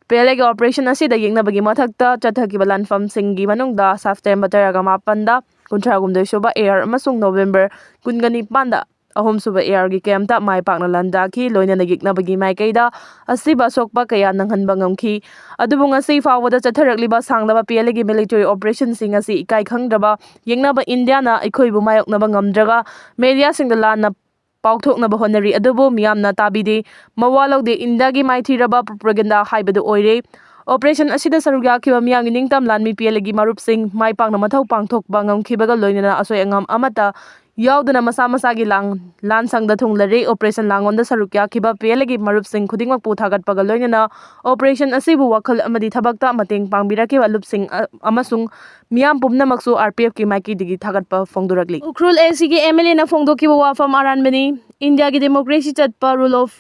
ꯄꯤ ꯑꯦꯜ ꯑꯦꯒꯤ ꯑꯣꯄꯔꯦꯁꯟ ꯑꯁꯤꯗ ꯌꯦꯛꯅꯕꯒꯤ ꯃꯊꯛꯇ ꯆꯠꯊꯈꯤꯕ ꯂꯥꯟꯐꯝꯁꯤꯡꯒꯤ ꯃꯅꯨꯡꯗ ꯁꯦꯞꯇꯦꯝꯕꯔ ꯇꯔꯥꯒ ꯃꯥꯄꯟꯗ ꯀꯨꯟꯊ꯭ꯔꯥ ꯍꯨꯝꯗꯣꯏ ꯁꯨꯕ ꯑꯦꯌꯥꯔ ꯑꯃꯁꯨꯡ ꯅꯣꯕꯦꯝꯕꯔ ꯀꯨꯟꯒ ꯅꯤꯄꯥꯟꯗ ꯑꯍꯨꯝ ꯁꯨꯕ ꯑꯦꯌꯥꯔꯒꯤ ꯀꯦꯝꯞꯇ ꯃꯥꯏ ꯄꯥꯛꯅ ꯂꯥꯟꯗꯥꯈꯤ, ꯂꯣꯏꯅꯅ ꯌꯦꯛꯅꯕꯒꯤ ꯃꯥꯏꯀꯩꯗ ꯑꯁꯤꯕ ꯑꯁꯣꯛꯄ ꯀꯌꯥ ꯅꯪꯍꯟꯕ ꯉꯝꯈꯤ꯫ ꯑꯗꯨꯕꯨ ꯉꯁꯤ ꯐꯥꯎꯕꯗ ꯆꯠꯊꯔꯛꯂꯤꯕ ꯁꯥꯡꯂꯕ ꯄꯤ ꯑꯦꯜ ꯑꯦꯒꯤ ꯃꯤꯂꯤꯇꯔꯤ ꯑꯣꯄꯔꯦꯁꯟꯁꯤꯡ ꯑꯁꯤ ꯏꯀꯥꯏ ꯈꯪꯗ꯭ꯔꯕ ꯌꯦꯛꯅꯕ ꯏꯟꯗꯤꯌꯥꯅ ꯑꯩꯈꯣꯏꯕꯨ ꯃꯥꯌꯣꯛꯅꯕ ꯉꯝꯗ꯭ꯔꯒ ꯃꯦꯗꯤꯌꯥꯁꯤꯡꯗ ꯂꯥꯟꯅ ꯄꯥꯎꯊꯣꯛꯅꯕ ꯍꯣꯠꯅꯔꯤ, ꯑꯗꯨꯕꯨ ꯃꯤꯌꯥꯝꯅ ꯇꯥꯕꯤꯗꯦ꯫ ꯃꯋꯥ ꯂꯧꯗꯦ꯫ ꯏꯟꯗꯤꯌꯥꯒꯤ ꯃꯥꯏꯊꯤꯔꯕ ꯄ꯭ꯔꯣꯄꯥꯒꯦꯟꯗꯥ ꯍꯥꯏꯕꯗꯨ ꯑꯣꯏꯔꯦ꯫ ꯑꯣꯄꯔꯦꯁꯟ ꯑꯁꯤꯗ ꯁꯔꯨꯛ ꯌꯥꯈꯤꯕ ꯃꯤꯌꯥꯝꯒꯤ ꯅꯤꯡꯇꯝ ꯂꯥꯟꯃꯤ ꯄꯤ ꯑꯦꯜ ꯑꯦꯒꯤ ꯃꯔꯨꯞꯁꯤꯡ ꯃꯥꯏ ꯄꯥꯛꯅ ꯃꯊꯧ ꯄꯥꯡꯊꯣꯛꯄ ꯉꯝꯈꯤꯕꯒ ꯂꯣꯏꯅꯅ ꯑꯁꯣꯏ ꯑꯉꯥꯝ ꯑꯃꯠꯇ ꯌꯥꯎꯗꯨꯅ ꯃꯁꯥ ꯃꯁꯥꯒꯤ ꯂꯥꯟ ꯂꯥꯟꯁꯪꯗ ꯊꯨꯡꯂꯔꯦ꯫ ꯑꯣꯄꯔꯦꯁꯟ ꯂꯥꯡꯂꯣꯟꯗ ꯁꯔꯨꯛ ꯌꯥꯈꯤꯕ ꯄꯦꯜꯂꯒꯤ ꯃꯔꯨꯞꯁꯤꯡ ꯈꯨꯗꯤꯡꯃꯛꯄꯨ ꯊꯥꯒꯠꯄꯒ ꯂꯣꯏꯅꯅ ꯑꯣꯄꯔꯦꯁꯟ ꯑꯁꯤꯕꯨ ꯋꯥꯈꯜ ꯑꯃꯗꯤ ꯊꯕꯛꯇ ꯃꯇꯦꯡ ꯄꯥꯡꯕꯤꯔꯛꯈꯤꯕ ꯂꯨꯞꯁꯤꯡ ꯑ- ꯑꯃꯁꯨꯡ ꯃꯤꯌꯥꯝ ꯄꯨꯝꯅꯃꯛꯁꯨ ꯑꯥꯔ ꯄꯤ ꯑꯦꯐꯀꯤ ꯃꯥꯏꯀꯩꯗꯒꯤ ꯊꯥꯒꯠꯄ ꯐꯣꯡꯗꯣꯔꯛꯂꯤ꯫ ꯎꯈ꯭ꯔꯨꯜ ꯑꯦ ꯁꯤꯒꯤ ꯑꯦꯝ ꯑꯦꯜ ꯑꯦꯅ ꯐꯣꯡꯗꯣꯛꯈꯤꯕ ꯋꯥꯐꯝ ꯑꯔꯥꯟꯕꯅꯤ꯫ ꯏꯟꯗꯤꯌꯥꯒꯤ ꯗꯦꯃꯣꯀ꯭ꯔꯦꯁꯤ ꯆꯠꯄ ꯔꯨꯜ ꯑꯣꯐ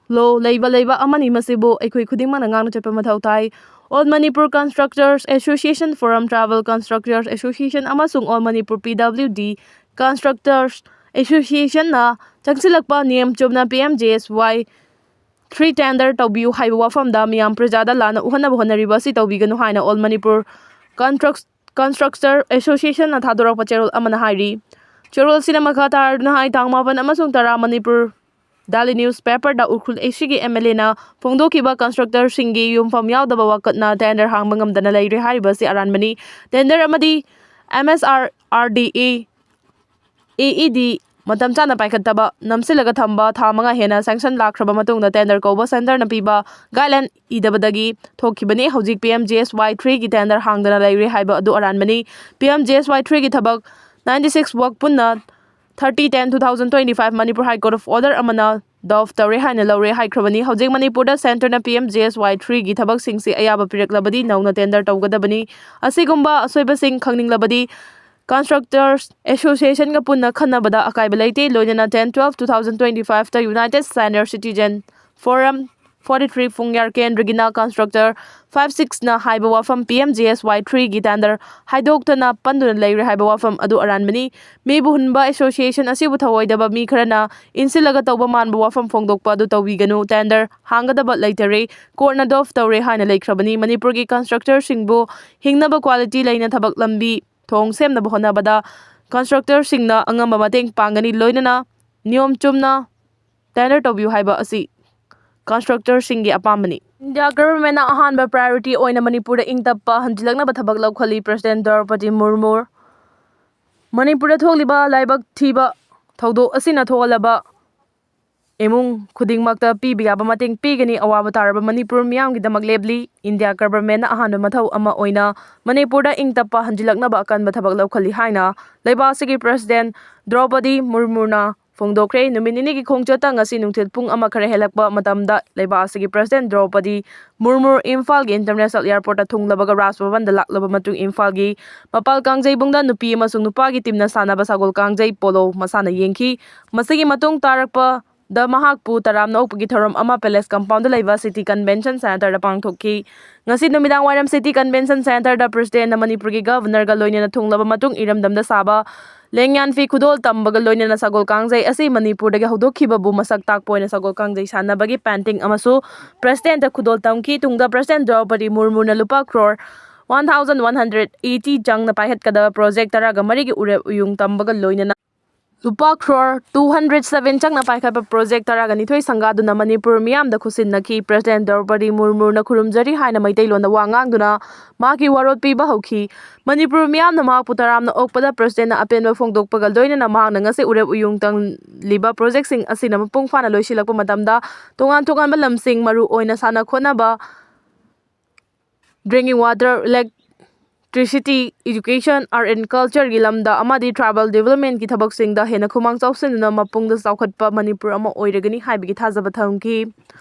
ꯂꯣ ꯂꯩꯕ ꯂꯩꯕ ꯑꯃꯅꯤ꯫ ꯃꯁꯤꯕꯨ ꯑꯩꯈꯣꯏ ꯈꯨꯗꯤꯡꯃꯛꯅ ꯉꯥꯛꯅ ꯆꯠꯄ ꯃꯊꯧ ꯇꯥꯏ꯫ All Manipur Constructors Association, Forum Travel Constructors Association ꯑꯃꯁꯨꯡ All Manipur P W D Constructors Associationꯅ ꯆꯪꯁꯤꯜꯂꯛꯄ ꯅꯤꯌꯝ ꯆꯨꯝꯅ P M G S Y three tender ꯇꯧꯕꯤꯌꯨ ꯍꯥꯏꯕ ꯋꯥꯐꯝꯗ ꯃꯤꯌꯥꯝ ꯄ꯭ꯔꯖꯥꯗ ꯂꯥꯟꯅ ꯎꯍꯟꯅꯕ ꯍꯣꯠꯅꯔꯤꯕ ꯑꯁꯤ ꯇꯧꯕꯤꯒꯅꯨ ꯍꯥꯏꯅ All Manipur Construct Constructor Associationꯅ ꯊꯥꯗꯣꯔꯛꯄ ꯆꯦꯔꯣꯜ ꯑꯃꯅ ꯍꯥꯏꯔꯤ꯫ ꯆꯦꯔꯣꯜꯁꯤꯅ ꯃꯈꯥ ꯇꯥꯔꯗꯨꯅ ꯍꯥꯏ, ꯇꯥꯡ ꯃꯥꯄꯟ ꯑꯃꯁꯨꯡ ꯇꯔꯥ ꯃꯅꯤꯄꯨꯔ ꯗꯥꯂꯤ ꯅ꯭ꯌꯨꯁ ꯄꯦꯄꯔꯗ ꯎꯈ꯭ꯔꯨꯜ ꯑꯦ ꯁꯤꯒꯤ ꯑꯦꯝ ꯑꯦꯜ ꯑꯦꯅ ꯐꯣꯡꯗꯣꯛꯈꯤꯕ ꯀꯟꯁꯇ꯭ꯔꯛꯇꯔꯁꯤꯡꯒꯤ ꯌꯨꯝꯐꯝ ꯌꯥꯎꯗꯕ ꯋꯥꯀꯠꯅ ꯇꯦꯟꯗꯔ ꯍꯥꯡꯕ ꯉꯝꯗꯅ ꯂꯩꯔꯦ ꯍꯥꯏꯔꯤꯕ ꯑꯁꯤ ꯑꯔꯥꯟꯕꯅꯤ꯫ ꯇꯦꯟꯗꯔ ꯑꯃꯗꯤ M S R R D A, A E D ꯃꯇꯝ ꯆꯥꯅ ꯄꯥꯏꯈꯠꯇꯕ, ꯅꯝꯁꯤꯜꯂꯒ ꯊꯝꯕ, ꯊꯥ ꯃꯉꯥ ꯍꯦꯟꯅ ꯁꯦꯡꯁꯟ ꯂꯥꯛꯈ꯭ꯔꯕ ꯃꯇꯨꯡꯗ ꯇꯦꯟꯗꯔ ꯀꯧꯕ ꯁꯦꯟꯇꯔꯅ ꯄꯤꯕ ꯒꯥꯏꯗꯂꯥꯏꯟ ꯏꯗꯕꯗꯒꯤ ꯊꯣꯛꯈꯤꯕꯅꯤ꯫ ꯍꯧꯖꯤꯛ P M G S Y threeꯒꯤ ꯇꯦꯟꯗꯔ ꯍꯥꯡꯗꯅ ꯂꯩꯔꯦ ꯍꯥꯏꯕ ꯑꯗꯨ ꯑꯔꯥꯟꯕꯅꯤ꯫ P M G S Y threeꯒꯤ ꯊꯕꯛ ninety six work ꯄꯨꯟꯅ thirty ten two thousand twenty five Manipur High Court of Order ꯑꯃꯅ ꯗꯣꯐ ꯇꯧꯔꯦ ꯍꯥꯏꯅ ꯂꯧꯔꯦ ꯍꯥꯏꯈ꯭ꯔꯕꯅꯤ꯫ ꯍꯧꯖꯤꯛ ꯃꯅꯤꯄꯨꯔꯗ ꯁꯦꯟꯇꯔꯅ P M G S Y threeꯒꯤ ꯊꯕꯛꯁꯤꯡꯁꯤ ꯑꯌꯥꯕ ꯄꯤꯔꯛꯂꯕꯗꯤ ꯅꯧꯅ ꯇꯦꯟꯗꯔ ꯇꯧꯒꯗꯕꯅꯤ꯫ ꯑꯁꯤꯒꯨꯝꯕ ꯑꯁꯣꯏꯕꯁꯤꯡ ꯈꯪꯅꯤꯡꯂꯕꯗꯤ Constructors Associationꯒ ꯄꯨꯟꯅ ꯈꯟꯅꯕꯗ ꯑꯀꯥꯏꯕ ꯂꯩꯇꯦ꯫ ꯂꯣꯏꯅꯅ ten twelve two thousand twenty fiveꯇ United Senior Citizen Forum forty three ꯄꯨꯡꯌꯥꯔ ꯀꯦꯟꯗ꯭ꯔꯒꯤꯅ constructor five sixꯅ ꯍꯥꯏꯕ ꯋꯥꯐꯝ P M G S Y threeꯒꯤ tender ꯍꯥꯏꯗꯣꯛꯇꯅ ꯄꯟꯗꯨꯅ ꯂꯩꯔꯦ ꯍꯥꯏꯕ ꯋꯥꯐꯝ ꯑꯗꯨ ꯑꯔꯥꯟꯕꯅꯤ꯫ ꯃꯤꯕꯨ ꯍꯨꯟꯕ association ꯑꯁꯤꯕꯨ ꯊꯧꯑꯣꯏꯗꯕ ꯃꯤ ꯈꯔꯅ ꯏꯟꯁꯤꯜꯂꯒ ꯇꯧꯕ ꯃꯥꯟꯕ ꯋꯥꯐꯝ ꯐꯣꯡꯗꯣꯛꯄ ꯑꯗꯨ ꯇꯧꯕꯤꯒꯅꯨ꯫ Tender ꯍꯥꯡꯒꯗꯕ ꯂꯩꯇꯔꯦ꯫ Courtꯅ ꯗꯣꯐ ꯇꯧꯔꯦ ꯍꯥꯏꯅ ꯂꯩꯈ꯭ꯔꯕꯅꯤ꯫ ꯃꯅꯤꯄꯨꯔꯒꯤ constructorꯁꯤꯡꯕꯨ ꯍꯤꯡꯅꯕ quality ꯂꯩꯅ ꯊꯕꯛ ꯂꯝꯕꯤ ꯊꯣꯡ ꯁꯦꯝꯅꯕ ꯍꯣꯠꯅꯕꯗ constructorꯁꯤꯡꯅ ꯑꯉꯝꯕ ꯃꯇꯦꯡ ꯄꯥꯡꯒꯅꯤ꯫ ꯂꯣꯏꯅꯅ ꯅꯤꯌꯣꯝ ꯆꯨꯝꯅ tender ꯇꯧꯕꯤꯌꯨ ꯍꯥꯏꯕ ꯑꯁꯤ constructorꯁꯤꯡꯒꯤ ꯑꯄꯥꯝꯕꯅꯤ꯫ India governmentꯅ ꯑꯍꯥꯟꯕ priority ꯑꯣꯏꯅ ꯃꯅꯤꯄꯨꯔꯗ ꯏꯪ ꯇꯞꯄ ꯍꯟꯖꯤꯜꯂꯛꯅꯕ ꯊꯕꯛ ꯂꯧꯈꯠꯂꯤ꯫ President ꯗ꯭ꯔꯧꯄꯗꯤ ꯃꯨꯔꯃꯨ꯫ ꯃꯅꯤꯄꯨꯔꯗ ꯊꯣꯛꯂꯤꯕ ꯂꯥꯏꯕꯛ ꯊꯤꯕ ꯊꯧꯗꯣꯛ ꯑꯁꯤꯅ ꯊꯣꯛꯍꯜꯂꯕ ꯏꯃꯨꯡ ꯈꯨꯗꯤꯡꯃꯛꯇ ꯄꯤꯕ ꯌꯥꯕ ꯃꯇꯦꯡ ꯄꯤꯒꯅꯤ꯫ ꯑꯋꯥꯕ ꯇꯥꯔꯕ ꯃꯅꯤꯄꯨꯔ ꯃꯤꯌꯥꯝꯒꯤꯗꯃꯛ ꯂꯦꯞꯂꯤ꯫ ꯏꯟꯗꯤꯌꯥ ꯒꯚꯔꯟꯃꯦꯟꯠꯅ ꯑꯍꯥꯟꯕ ꯃꯊꯧ ꯑꯃ ꯑꯣꯏꯅ ꯃꯅꯤꯄꯨꯔꯗ ꯏꯪ ꯇꯞꯄ ꯍꯟꯖꯤꯜꯂꯛꯅꯕ ꯑꯀꯟꯕ ꯊꯕꯛ ꯂꯧꯈꯠꯂꯤ ꯍꯥꯏꯅ ꯂꯩꯕꯥꯛ ꯑꯁꯤꯒꯤ ꯄ꯭ꯔꯁꯤꯗꯦꯟꯠ ꯗ꯭ꯔꯧꯄꯗꯤ ꯃꯨꯔꯃꯨꯅ ꯐꯣꯡꯗꯣꯛꯈ꯭ꯔꯦ꯫ ꯅꯨꯃꯤꯠ ꯅꯤꯅꯤꯒꯤ ꯈꯣꯡꯆꯠꯇ ꯉꯁꯤ ꯅꯨꯡꯊꯤꯜ ꯄꯨꯡ ꯑꯃ ꯈꯔ ꯍꯦꯜꯂꯛꯄ ꯃꯇꯝꯗ ꯂꯩꯕꯥꯛ ꯑꯁꯤꯒꯤ ꯄ꯭ꯔꯁꯤꯗꯦꯟꯠ ꯗ꯭ꯔꯧꯄꯗꯤ ꯃꯨꯔꯃꯨ ꯏꯝꯐꯥꯜꯒꯤ ꯏꯟꯇꯔꯅꯦꯁꯅꯦꯜ ꯑꯦꯌꯔꯄꯣꯔꯠꯇ ꯊꯨꯡꯂꯕꯒ ꯔꯥꯖ ꯚꯕꯟꯗ ꯂꯥꯛꯂꯕ ꯃꯇꯨꯡ ꯏꯝꯐꯥꯜꯒꯤ ꯃꯄꯥꯜ ꯀꯥꯡꯖꯩꯕꯨꯡꯗ ꯅꯨꯄꯤ ꯑꯃꯁꯨꯡ ꯅꯨꯄꯥꯒꯤ ꯇꯤꯝꯅ ꯁꯥꯟꯅꯕ ꯁꯒꯣꯜ ꯀꯥꯡꯖꯩ ꯄꯣꯂꯣ ꯃꯁꯥꯟꯅ ꯌꯦꯡꯈꯤ꯫ ꯃꯁꯤꯒꯤ ꯃꯇꯨꯡ ꯇꯥꯔꯛꯄꯗ ꯃꯍꯥꯛꯄꯨ ꯇꯔꯥꯝꯅ ꯑꯣꯛꯄꯒꯤ ꯊꯧꯔꯝ ꯑꯃ ꯄꯦꯂꯦꯁ ꯀꯝꯄꯥꯎꯟꯗ ꯂꯩꯕ ꯁꯤꯇꯤ ꯀꯟꯚꯦꯟꯁꯟ ꯁꯦꯟꯇꯔꯗ ꯄꯥꯡꯊꯣꯛꯈꯤ꯫ ꯉꯁꯤ ꯅꯨꯃꯤꯗꯥꯡ ꯋꯥꯏꯔꯝ ꯁꯤꯇꯤ ꯀꯟꯚꯦꯟꯁꯟ ꯁꯦꯟꯇꯔꯗ ꯄ꯭ꯔꯁꯤꯗꯦꯟꯠꯅ ꯃꯅꯤꯄꯨꯔꯒꯤ ꯒꯚꯔꯅꯔꯒ ꯂꯣꯏꯅꯅ ꯊꯨꯡꯂꯕ ꯃꯇꯨꯡ ꯏꯔꯝꯗꯝꯗ ꯁꯥꯕ ꯂꯦꯡꯌꯥꯟ ꯐꯤ ꯈꯨꯗꯣꯜ ꯇꯝꯕꯒ ꯂꯣꯏꯅꯅ ꯁꯒꯣꯜ ꯀꯥꯡꯖꯩ ꯑꯁꯤ ꯃꯅꯤꯄꯨꯔꯗꯒꯤ ꯍꯧꯗꯣꯛꯈꯤꯕꯕꯨ ꯃꯁꯛ ꯇꯥꯛꯄ ꯑꯣꯏꯅ ꯁꯒꯣꯜ ꯀꯥꯡꯖꯩ ꯁꯥꯟꯅꯕꯒꯤ ꯄꯦꯟꯇꯤꯡ ꯑꯃꯁꯨ ꯄ꯭ꯔꯁꯤꯗꯦꯟꯠꯇ ꯈꯨꯗꯣꯜ ꯇꯝꯈꯤ꯫ ꯇꯨꯡꯗ ꯄ꯭ꯔꯁꯤꯗꯦꯟꯠ ꯗ꯭ꯔꯧꯄꯗꯤ ꯃꯨꯔꯃꯨꯅ ꯂꯨꯄꯥ crore one thousand one hundred eighty ꯆꯪꯅ ꯄꯥꯏꯈꯠꯀꯗꯕ ꯄ꯭ꯔꯣꯖꯦꯛ ꯇꯔꯥꯒ ꯃꯔꯤꯒꯤ ꯎꯔꯦꯞ ꯎꯌꯨꯡ ꯇꯝꯕꯒ ꯂꯣꯏꯅꯅ ꯂꯨꯄꯥ ꯀ꯭ꯔꯣꯔ ꯇꯨ ꯍꯟꯗ꯭ꯔꯦꯠ ꯁꯚꯦꯟ ꯆꯪꯅ ꯄꯥꯏꯈꯠꯄ ꯄ꯭ꯔꯣꯖꯦꯛ ꯇꯔꯥꯒ ꯅꯤꯊꯣꯏ ꯁꯪꯒꯥꯗꯨꯅ ꯃꯅꯤꯄꯨꯔ ꯃꯤꯌꯥꯝꯗ ꯈꯨꯠꯁꯤꯟꯅꯈꯤ꯫ ꯄ꯭ꯔꯁꯤꯗꯦꯟꯠ ꯗ꯭ꯔꯧꯄꯗꯤ ꯃꯨꯔꯃꯨꯅ ꯈꯨꯔꯨꯝꯖꯔꯤ ꯍꯥꯏꯅ ꯃꯩꯇꯩꯂꯣꯟꯗ ꯋꯥ ꯉꯥꯡꯗꯨꯅ ꯃꯍꯥꯛꯀꯤ ꯋꯥꯔꯣꯜ ꯄꯤꯕ ꯍꯧꯈꯤ꯫ ꯃꯅꯤꯄꯨꯔ ꯃꯤꯌꯥꯝꯅ ꯃꯍꯥꯛꯄꯨ ꯇꯔꯥꯝꯅ ꯑꯣꯛꯄꯗ ꯄ꯭ꯔꯁꯤꯗꯦꯟꯠꯅ ꯑꯄꯦꯟꯕ ꯐꯣꯡꯗꯣꯛꯄꯒ ꯂꯣꯏꯅꯅ ꯃꯍꯥꯛꯅ ꯉꯁꯤ ꯎꯔꯦꯞ ꯎꯌꯨꯡ ꯇꯝꯂꯤꯕ ꯄ꯭ꯔꯣꯖꯦꯛꯁꯤꯡ ꯑꯁꯤꯅ ꯃꯄꯨꯡ ꯐꯥꯅ ꯂꯣꯏꯁꯤꯜꯂꯛꯄ ꯃꯇꯝꯗ ꯇꯣꯉꯥꯟ ꯇꯣꯉꯥꯟꯕ ꯂꯝꯁꯤꯡ, ꯃꯔꯨ ꯑꯣꯏꯅ ꯁꯥꯟꯅ ꯈꯣꯠꯅꯕ, drinking water, electricity, education, art and cultureꯒꯤ ꯂꯝꯗ ꯑꯃꯗꯤ tribal developmentꯀꯤ ꯊꯕꯛꯁꯤꯡꯗ ꯍꯦꯟꯅ ꯈꯨꯃꯥꯡ ꯆꯥꯎꯁꯤꯟꯗꯨꯅ ꯃꯄꯨꯡꯗ ꯆꯥꯎꯈꯠꯄ ꯃꯅꯤꯄꯨꯔ ꯑꯃ ꯑꯣꯏꯔꯒꯅꯤ ꯍꯥꯏꯕꯒꯤ ꯊꯥꯖꯕ ꯊꯝꯈꯤ꯫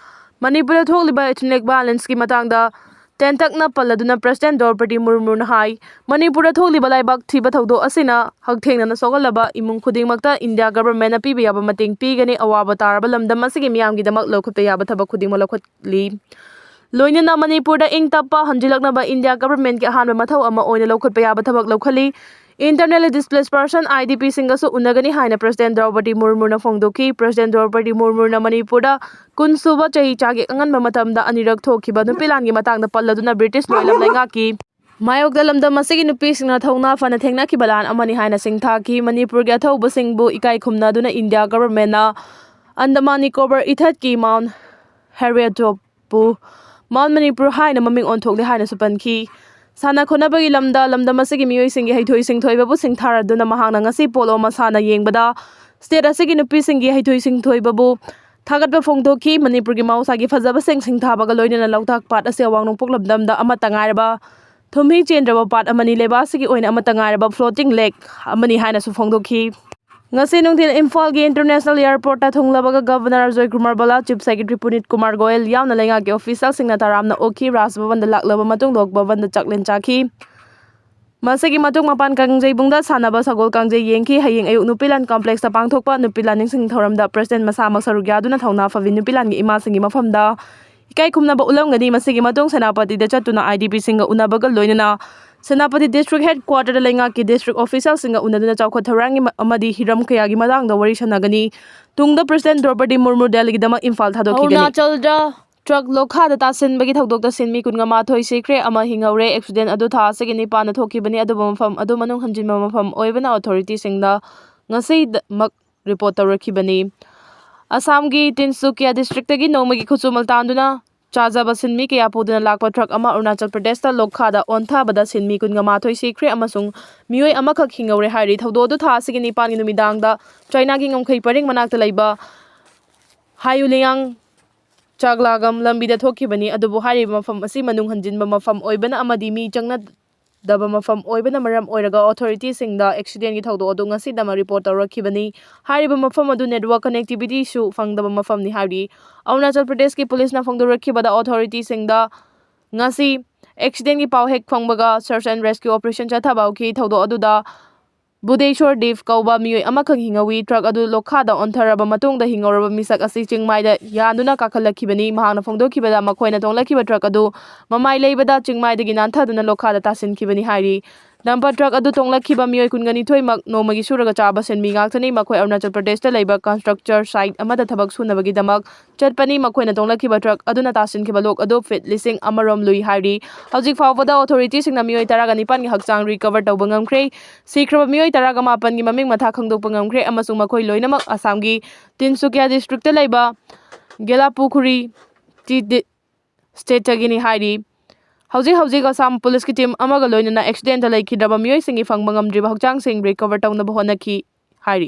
ꯃꯅꯤꯄꯨꯔꯗ ꯊꯣꯛꯂꯤꯕ ethnic violenceꯀꯤ ꯃꯇꯥꯡꯗ ꯇꯦꯟꯇꯛꯅ ꯄꯜꯂꯗꯨꯅ ꯄ꯭ꯔꯁꯤꯗꯦꯟꯠ ꯗ꯭ꯔꯧꯄꯗꯤ ꯃꯨꯔꯃꯨꯅ ꯍꯥꯏ, ꯃꯅꯤꯄꯨꯔꯗ ꯊꯣꯛꯂꯤꯕ ꯂꯩꯕꯥꯛ ꯊꯤꯕ ꯊꯧꯗꯣꯛ ꯑꯁꯤꯅ ꯍꯛꯊꯦꯡꯅꯅ ꯁꯣꯛꯍꯜꯂꯕ ꯏꯃꯨꯡ ꯈꯨꯗꯤꯡꯃꯛꯇ ꯏꯟꯗꯤꯌꯥ ꯒꯚꯔꯟꯃꯦꯟꯠꯅ ꯄꯤꯕ ꯌꯥꯕ ꯃꯇꯦꯡ ꯄꯤꯒꯅꯤ꯫ ꯑꯋꯥꯕ ꯇꯥꯔꯕ ꯂꯝꯗꯝ ꯑꯁꯤꯒꯤ ꯃꯤꯌꯥꯝꯒꯤꯗꯃꯛ ꯂꯧꯈꯠꯄ ꯌꯥꯕ ꯊꯕꯛ ꯈꯨꯗꯤꯡꯃꯛ ꯂꯧꯈꯠꯂꯤ꯫ ꯂꯣꯏꯅꯅ ꯃꯅꯤꯄꯨꯔꯗ ꯏꯪ ꯇꯞꯄ ꯍꯟꯖꯤꯜꯂꯛꯅꯕ ꯏꯟꯗꯤꯌꯥ ꯒꯚꯔꯟꯃꯦꯟꯠꯀꯤ ꯑꯍꯥꯟꯕ ꯃꯊꯧ ꯑꯃ ꯑꯣꯏꯅ ꯂꯧꯈꯠꯄ ꯌꯥꯕ ꯊꯕꯛ ꯂꯧꯈꯠꯂꯤ꯫ Internally displaced person, IDPꯁꯤꯡꯒꯁꯨ ꯎꯅꯒꯅꯤ ꯍꯥꯏꯅ ꯄ꯭ꯔꯁꯤꯗꯦꯟꯠ ꯗ꯭ꯔꯧꯄꯗꯤ ꯃꯨꯔꯃꯨꯅ ꯐꯣꯡꯗꯣꯛꯈꯤ꯫ ꯄ꯭ꯔꯁꯤꯗꯦꯟꯠ ꯗ꯭ꯔꯧꯄꯗꯤ ꯃꯨꯔꯃꯨꯅ ꯃꯅꯤꯄꯨꯔꯗ ꯀꯨꯟ ꯁꯨꯕ ꯆꯍꯤ ꯆꯥꯒꯤ ꯑꯉꯟꯕ ꯃꯇꯝꯗ ꯑꯅꯤꯔꯛ ꯊꯣꯛꯈꯤꯕ ꯅꯨꯄꯤ ꯂꯥꯟꯒꯤ ꯃꯇꯥꯡꯗ ꯄꯜꯂꯗꯨꯅ ꯕ꯭ꯔꯤꯇꯤꯁ ꯂꯣꯏꯂꯝ ꯂꯩꯉꯥꯛꯀꯤ ꯃꯥꯌꯣꯛꯇ ꯂꯝꯗꯝ ꯑꯁꯤꯒꯤ ꯅꯨꯄꯤꯁꯤꯡꯅ ꯊꯧꯅꯥ ꯐꯅ ꯊꯦꯡꯅꯈꯤꯕ ꯂꯥꯟ ꯑꯃꯅꯤ ꯍꯥꯏꯅ ꯁꯤꯡꯊꯥꯈꯤ꯫ ꯃꯅꯤꯄꯨꯔꯒꯤ ꯑꯊꯧꯕꯁꯤꯡꯕꯨ ꯏꯀꯥꯏ ꯈꯨꯝꯅꯗꯨꯅ ꯏꯟꯗꯤꯌꯥ ꯒꯚꯔꯟꯃꯦꯟꯠꯅ ꯑꯟꯗꯃꯥꯟ ꯅꯤꯀꯣꯕꯔ ꯏꯊꯠꯀꯤ ꯃꯥꯎꯟꯠ ꯍꯦꯔꯤꯌꯦꯠ ꯇꯣꯞꯄꯨ ꯃꯥꯎꯟꯠ ꯃꯅꯤꯄꯨꯔ ꯍꯥꯏꯅ ꯃꯃꯤꯡ ꯑꯣꯟꯊꯣꯛꯂꯦ ꯍꯥꯏꯅꯁꯨ ꯄꯟꯈꯤ꯫ ꯁꯥꯟꯅ ꯈꯣꯠꯅꯕꯒꯤ ꯂꯝꯗ ꯂꯝꯗꯝ ꯑꯁꯤꯒꯤ ꯃꯤꯑꯣꯏꯁꯤꯡꯒꯤ ꯍꯩꯊꯣꯏ ꯁꯤꯡꯊꯣꯏꯕꯕꯨ ꯁꯤꯡꯊꯥꯔꯗꯨꯅ ꯃꯍꯥꯛꯅ ꯉꯁꯤ ꯄꯣꯂꯣ ꯃꯁꯥꯟꯅ ꯌꯦꯡꯕꯗ state ꯑꯁꯤꯒꯤ ꯅꯨꯄꯤꯁꯤꯡꯒꯤ ꯍꯩꯊꯣꯏ ꯁꯤꯡꯊꯣꯏꯕꯕꯨ ꯊꯥꯒꯠꯄ ꯐꯣꯡꯗꯣꯛꯈꯤ꯫ ꯃꯅꯤꯄꯨꯔꯒꯤ ꯃꯍꯧꯁꯥꯒꯤ ꯐꯖꯕꯁꯤꯡ ꯁꯤꯡꯊꯥꯕꯒ ꯂꯣꯏꯅꯅ ꯂꯣꯛꯇꯥꯛ ꯄꯥꯠ ꯑꯁꯤ ꯑꯋꯥꯡ ꯅꯣꯡꯄꯣꯛ ꯂꯝꯗꯝꯗ ꯑꯃꯠꯇ ꯉꯥꯏꯔꯕ ꯊꯨꯝꯍꯤ ꯆꯦꯟꯗ꯭ꯔꯕ ꯄꯥꯠ ꯑꯃꯅꯤ꯫ ꯂꯩꯕꯥꯛ ꯑꯁꯤꯒꯤ ꯑꯣꯏꯅ ꯑꯃꯠꯇ ꯉꯥꯏꯔꯕ floating lake ꯑꯃꯅꯤ ꯍꯥꯏꯅꯁꯨ ꯐꯣꯡꯗꯣꯛꯈꯤ꯫ ꯉꯁꯤ ꯅꯨꯡꯊꯤꯜ ꯏꯝꯐꯥꯜꯒꯤ International Airportꯇ ꯊꯨꯡꯂꯕꯒ Governor ꯑꯖꯣꯏ ꯀꯨꯃꯥꯔ ꯕꯂꯥ, Chief Secretary ꯄꯨꯅꯤꯠ ꯀꯨꯃꯥꯔ ꯒꯣꯌꯜ ꯌꯥꯎꯅ ꯂꯩꯉꯥꯛꯀꯤ officialꯁꯤꯡꯅ ꯇꯔꯥꯝꯅ ꯑꯣꯛꯈꯤ꯫ ꯔꯥꯖ ꯚꯕꯟꯗ ꯂꯥꯛꯂꯕ ꯃꯇꯨꯡ ꯂꯣꯛ ꯚꯕꯟꯗ ꯆꯥꯛꯂꯦꯟ ꯆꯥꯈꯤ꯫ ꯃꯁꯤꯒꯤ ꯃꯇꯨꯡ ꯃꯄꯥꯟ ꯀꯥꯡꯖꯩꯕꯨꯡꯗ ꯁꯥꯟꯅꯕ ꯁꯒꯣꯜ ꯀꯥꯡꯖꯩ ꯌꯦꯡꯈꯤ꯫ ꯍꯌꯦꯡ ꯑꯌꯨꯛ ꯅꯨꯄꯤ ꯂꯥꯟ complexꯇ ꯄꯥꯡꯊꯣꯛꯄ ꯅꯨꯄꯤ ꯂꯥꯟ ꯅꯤꯡꯁꯤꯡ ꯊꯧꯔꯝꯗ President ꯃꯁꯥꯃꯛ ꯁꯔꯨꯛ ꯌꯥꯗꯨꯅ ꯊꯧꯅꯥ ꯐꯕꯤ ꯅꯨꯄꯤ ꯂꯥꯟꯒꯤ ꯏꯃꯥꯁꯤꯡꯒꯤ ꯃꯐꯝꯗ ꯏꯀꯥꯏ ꯈꯨꯝꯅꯕ ꯎꯠꯂꯝꯒꯅꯤ꯫ ꯃꯁꯤꯒꯤ ꯃꯇꯨꯡ ꯁꯦꯅꯥꯄꯇꯤꯗ ꯆꯠꯇꯨꯅ IDPꯁꯤꯡꯒ ꯎꯅꯕꯒ ꯂꯣꯏꯅꯅ ꯁꯦꯅꯥꯄꯇꯤ District Headquarterꯗ ꯂꯩꯉꯥꯛꯀꯤ District Officialꯁꯤꯡꯒ ꯎꯅꯗꯨꯅ ꯆꯥꯎꯈꯠ ꯊꯧꯔꯥꯡꯒꯤ ꯃ-, ꯑꯃꯗꯤ ꯍꯤꯔꯝ ꯀꯌꯥꯒꯤ ꯃꯇꯥꯡꯗ ꯋꯥꯔꯤ ꯁꯥꯟꯅꯒꯅꯤ꯫ ꯇꯨꯡꯗ President ꯗ꯭ꯔꯧꯄꯗꯤ ꯃꯨꯔꯃꯨ ꯗꯦꯜꯂꯤꯒꯤꯗꯃꯛ ꯏꯝꯐꯥꯜ ꯊꯥꯗꯣꯛꯈꯤꯒꯅꯤ꯫ ꯑꯔꯨꯅꯥꯆꯜꯗ truck ꯂꯣꯛꯈꯥꯗ ꯇꯥꯁꯤꯟꯕꯒꯤ ꯊꯧꯗꯣꯛꯇ ꯁꯤꯟꯃꯤ ꯀꯨꯟꯃꯉꯥ ꯁꯤꯈ꯭ꯔꯦ, ꯑꯃ ꯍꯤꯡꯍꯧꯔꯦ꯫ Accident ꯑꯗꯨ ꯊꯥ ꯑꯁꯤꯒꯤ ꯅꯤꯄꯥꯟꯗ ꯊꯣꯛꯈꯤꯕꯅꯤ, ꯑꯗꯨꯕꯨ ꯃꯐꯝ ꯑꯗꯨ ꯃꯅꯨꯡ ꯍꯟꯖꯤꯟꯕ ꯃꯐꯝ ꯑꯣꯏꯕꯅ authorityꯁꯤꯡꯗ ꯉꯁꯤꯃꯛ report ꯇꯧꯔꯛꯈꯤꯕꯅꯤ꯫ ꯑꯁꯥꯝꯒꯤ ꯇꯤꯟꯁꯨꯀꯤꯌꯥ Districtꯇꯒꯤ ꯅꯣꯡꯃꯒꯤ ꯈꯨꯠꯁꯨꯃꯟ ꯇꯥꯟꯗꯨꯅ ꯆꯥꯖꯕ ꯁꯤꯟꯃꯤ ꯀꯌꯥ ꯄꯨꯗꯨꯅ ꯂꯥꯛꯄ truck ꯑꯃ ꯑꯔꯨꯅꯥꯆꯜ ꯄ꯭ꯔꯗꯦꯁꯇ ꯂꯣꯛꯈꯥꯗ ꯑꯣꯟꯊꯕꯗ ꯁꯤꯟꯃꯤ ꯀꯨꯟꯃꯉꯥ ꯁꯤꯈ꯭ꯔꯦ ꯑꯃꯁꯨꯡ ꯃꯤꯑꯣꯏ ꯑꯃꯈꯛ ꯍꯤꯡꯍꯧꯔꯦ ꯍꯥꯏꯔꯤ꯫ ꯊꯧꯗꯣꯛ ꯑꯗꯨ ꯊꯥ ꯑꯁꯤꯒꯤ ꯅꯤꯄꯥꯟꯒꯤ ꯅꯨꯃꯤꯗꯥꯡꯗ ꯆꯥꯏꯅꯥꯒꯤ ꯉꯝꯈꯩ ꯄꯔꯤꯡ ꯃꯅꯥꯛꯇ ꯂꯩꯕ ꯍꯥꯏꯌꯨꯂꯤꯌꯥꯡ ꯆꯥꯛꯂꯥꯒꯝ ꯂꯝꯕꯤꯗ ꯊꯣꯛꯈꯤꯕꯅꯤ, ꯑꯗꯨꯕꯨ ꯍꯥꯏꯔꯤꯕ ꯃꯐꯝ ꯑꯁꯤ ꯃꯅꯨꯡ ꯍꯟꯖꯤꯟꯕ ꯃꯐꯝ ꯑꯣꯏꯕꯅ ꯑꯃꯗꯤ ꯃꯤ ꯆꯪꯅꯗꯕ ꯃꯐꯝ ꯑꯣꯏꯕꯅ ꯃꯔꯝ ꯑꯣꯏꯔꯒ authorityꯁꯤꯡꯗ accidentꯀꯤ ꯊꯧꯗꯣꯛ ꯑꯗꯨ ꯉꯁꯤꯗꯃꯛ report ꯇꯧꯔꯛꯈꯤꯕꯅꯤ꯫ ꯍꯥꯏꯔꯤꯕ ꯃꯐꯝ ꯑꯗꯨ network connectivityꯁꯨ ꯐꯪꯗꯕ ꯃꯐꯝꯅꯤ ꯍꯥꯏꯔꯤ꯫ ꯑꯔꯨꯅꯥꯆꯜ ꯄ꯭ꯔꯗꯦꯁꯀꯤ ꯄꯨꯂꯤꯁꯅ ꯐꯣꯡꯗꯣꯔꯛꯈꯤꯕꯗ authorityꯁꯤꯡꯗ ꯉꯁꯤ accidentꯀꯤ ꯄꯥꯎ ꯍꯦꯛ ꯐꯪꯕꯒ search and rescue operation ꯆꯠꯊꯕ ꯍꯧꯈꯤ꯫ ꯊꯧꯗꯣꯛ ꯑꯗꯨꯗ ꯕꯨꯙꯦꯁꯣꯔ ꯗꯤꯞ ꯀꯧꯕ ꯃꯤꯑꯣꯏ ꯑꯃꯈꯛ ꯍꯤꯡꯍꯧꯏ꯫ Truck ꯑꯗꯨ ꯂꯣꯛꯈꯥꯗ ꯑꯣꯟꯊꯔꯕ ꯃꯇꯨꯡꯗ ꯍꯤꯡꯍꯧꯔꯕ ꯃꯤꯁꯛ ꯑꯁꯤ ꯆꯤꯡꯃꯥꯏꯗ ꯌꯥꯟꯗꯨꯅ ꯀꯥꯈꯠꯂꯛꯈꯤꯕꯅꯤ꯫ ꯃꯍꯥꯛꯅ ꯐꯣꯡꯗꯣꯛꯈꯤꯕꯗ ꯃꯈꯣꯏꯅ ꯇꯣꯡꯂꯛꯈꯤꯕ truck ꯑꯗꯨ ꯃꯃꯥꯏ ꯂꯩꯕꯗ ꯆꯤꯡꯃꯥꯏꯗꯒꯤ ꯅꯥꯟꯊꯗꯨꯅ ꯂꯣꯛꯈꯥꯗ ꯇꯥꯁꯤꯟꯈꯤꯕꯅꯤ ꯍꯥꯏꯔꯤ꯫ Dumper truck ꯑꯗꯨ ꯇꯣꯡꯂꯛꯈꯤꯕ ꯃꯤꯑꯣꯏ ꯀꯨꯟꯒꯅꯤꯊꯣꯏꯃꯛ ꯅꯣꯡꯃꯒꯤ ꯁꯨꯔꯒ ꯆꯥꯕ ꯁꯤꯟꯃꯤ ꯉꯥꯛꯇꯅꯤ꯫ ꯃꯈꯣꯏ ꯑꯔꯨꯅꯥꯆꯜ ꯄ꯭ꯔꯗꯦꯁꯇ ꯂꯩꯕ constructor site ꯑꯃꯗ ꯊꯕꯛ ꯁꯨꯅꯕꯒꯤꯗꯃꯛ ꯆꯠꯄꯅꯤ꯫ ꯃꯈꯣꯏꯅ ꯇꯣꯡꯂꯛꯈꯤꯕ truck ꯑꯗꯨꯅ ꯇꯥꯁꯤꯟꯈꯤꯕ ꯂꯣꯛ ꯑꯗꯨ feet ꯂꯤꯁꯤꯡ ꯑꯃꯔꯣꯝ ꯂꯨꯏ ꯍꯥꯏꯔꯤ꯫ ꯍꯧꯖꯤꯛ ꯐꯥꯎꯕꯗ authorityꯁꯤꯡꯅ ꯃꯤꯑꯣꯏ ꯇꯔꯥꯒ ꯅꯤꯄꯥꯟꯒꯤ ꯍꯛꯆꯥꯡ recover ꯇꯧꯕ ꯉꯝꯈ꯭ꯔꯦ꯫ ꯁꯤꯈ꯭ꯔꯕ ꯃꯤꯑꯣꯏ ꯇꯔꯥꯒ ꯃꯥꯄꯟꯒꯤ ꯃꯃꯤꯡ ꯃꯊꯥ ꯈꯪꯗꯣꯛꯄ ꯉꯝꯈ꯭ꯔꯦ ꯑꯃꯁꯨꯡ ꯃꯈꯣꯏ ꯂꯣꯏꯅꯃꯛ ꯑꯁꯥꯝꯒꯤ ꯇꯤꯟꯁꯨꯀꯤꯌꯥ districtꯇ ꯂꯩꯕ ꯒꯦꯂꯥꯄꯨꯈꯨꯔꯤ ꯇꯤ ꯗꯤ-, stateꯇꯒꯤꯅꯤ ꯍꯥꯏꯔꯤ꯫ ꯍꯧꯖꯤꯛ ꯍꯧꯖꯤꯛ ꯑꯁꯥꯝ ꯄꯨꯂꯤꯁꯀꯤ team ꯑꯃꯒ ꯂꯣꯏꯅꯅ accidentꯇ ꯂꯩꯈꯤꯗ꯭ꯔꯕ ꯃꯤꯑꯣꯏꯁꯤꯡꯒꯤ ꯐꯪꯕ ꯉꯝꯗ꯭ꯔꯤꯕ ꯍꯛꯆꯥꯡꯁꯤꯡ recover ꯇꯧꯅꯕ ꯍꯣꯠꯅꯈꯤ ꯍꯥꯏꯔꯤ꯫